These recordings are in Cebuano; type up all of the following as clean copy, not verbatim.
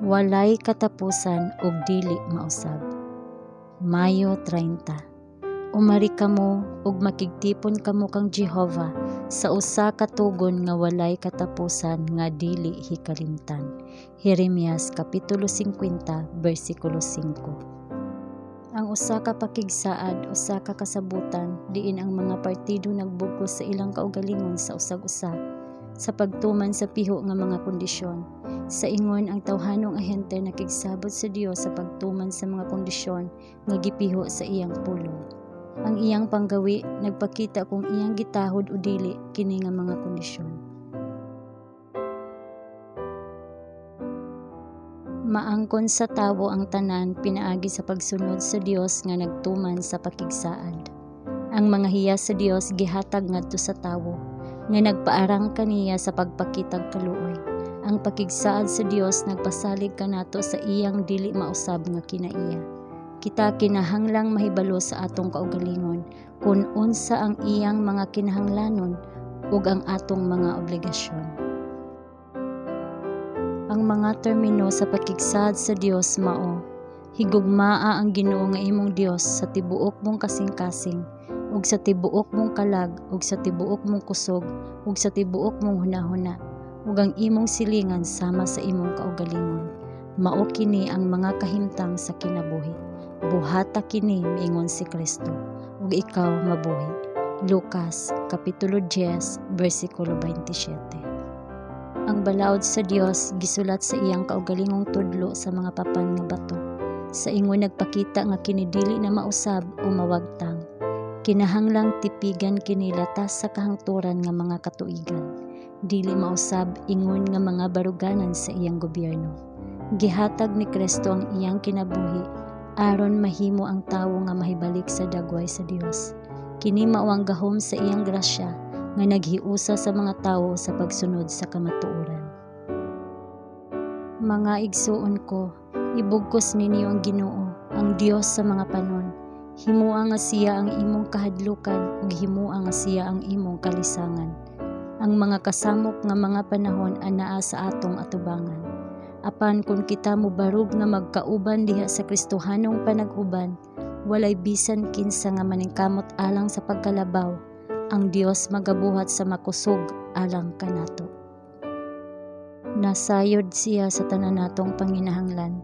Walay katapusan ug dili mausab. Mayo 30. Umari kamo ug makigtipon kamo kang Jehova sa usa ka tugon nga walay katapusan nga dili hikalimtan. Jeremias kapitulo 50 bersikulo 5. Ang usa ka pakigsaad usa ka kasabotan diin ang mga partido nagbugkos sa ilang kaugalingon sa usag-usa sa pagtuman sa piho nga mga kondisyon. Sa ingon, ang tawhanong ahente nakigsabot sa Dios sa pagtuman sa mga kondisyon nga gipiho sa iyang pulong. Ang iyang panggawi nagpakita kung iyang gitahod o dili kini nga mga kondisyon. Maangkon sa tawo ang tanan pinaagi sa pagsunod sa Dios nga nagtuman sa pakigsaad. Ang mga hiyas sa Dios gihatag ngadto sa tawo nga nagpaarang kaniya sa pagpakitag kaluoy. Ang pakigsaad sa Dios nagpasalig kanato sa iyang dili mausab nga kinaiya. Kita kinahanglang mahibalo sa atong kaugalingon kon unsa ang iyang mga kinahanglanon ug ang atong mga obligasyon. Ang mga termino sa pakigsaad sa Dios mao: Higugmaa ang Ginoo nga imong Dios sa tibuok mong kasing-kasing ug sa tibuok mong kalag ug sa tibuok mong kusog ug sa tibuok mong hunahuna, ug ang imong silingan sama sa imong kaugalingon. Mao kini ang mga kahimtang sa kinabuhi. Buhata kini, miingon si Kristo, ug ikaw mabuhi. Lucas kapitulo 10 bersikulo 27. Ang balaod sa Dios gisulat sa iyang kaugalingong tudlo sa mga papan nga bato. Sa ingon, nagpakita nga kini dili na mausab o mawagtang. Kinahanglang tipigan kini latas sa kahangturan nga mga katuigan. Dili mausab ingon nga mga baruganan sa iyang gobyerno. Gihatag ni Kristo ang iyang kinabuhi aron mahimo ang tawo nga mahibalik sa dagway sa Dios. Kini mao ang gahom sa iyang grasya nga naghiusa sa mga tawo sa pagsunod sa kamatuoran. Mga igsuon ko, ibugkos ninyo ang Ginoo, ang Dios sa mga panon. Himoa nga siya ang imong kahadlukan ug himoa nga siya ang imong kalisangan. Ang mga kasamok nga mga panahon anaa sa atong atubangan. Apan kon kita mobarog nga magkauban diha sa Kristohanong panag-uban, walay bisan kinsa nga maningkamot alang sa pagkalabaw, ang Dios magabuhat sa makusog alang kanato. Nasayod siya sa tanan natong panginahanglan.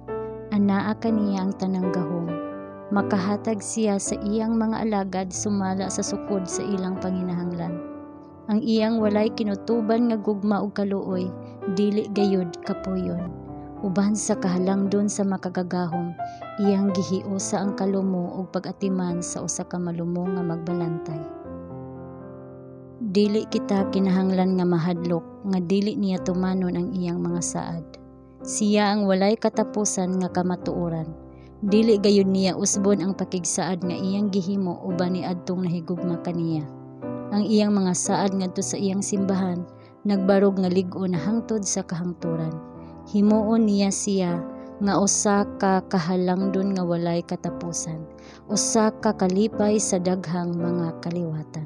Anaa kaniya ang tanang gahom. Makahatag siya sa iyang mga alagad sumala sa sukod sa ilang panginahanglan. Ang iyang walay kinutuban nga gugma ug kaluoy dili gayud kapuyon. Uban sa kahalangdon sa Makagagahom, iyang gihiusa ang kalumo ug pag-atiman sa usa ka malumo nga magbalantay. Dili kita kinahanglan nga mahadlok nga dili niya tumanon ang iyang mga saad. Siya ang walay katapusan nga kamatuoran. Dili gayud niya usbon ang pakigsaad nga iyang gihimo uban niadtong nahigugma kaniya. Ang iyang mga saad ngadto sa iyang simbahan nagbarog nga lig-on na hangtod sa kahangturan. Himuon niya siya nga usa ka kahalangdon nga walay katapusan, usa ka kalipay sa daghang mga kaliwatan.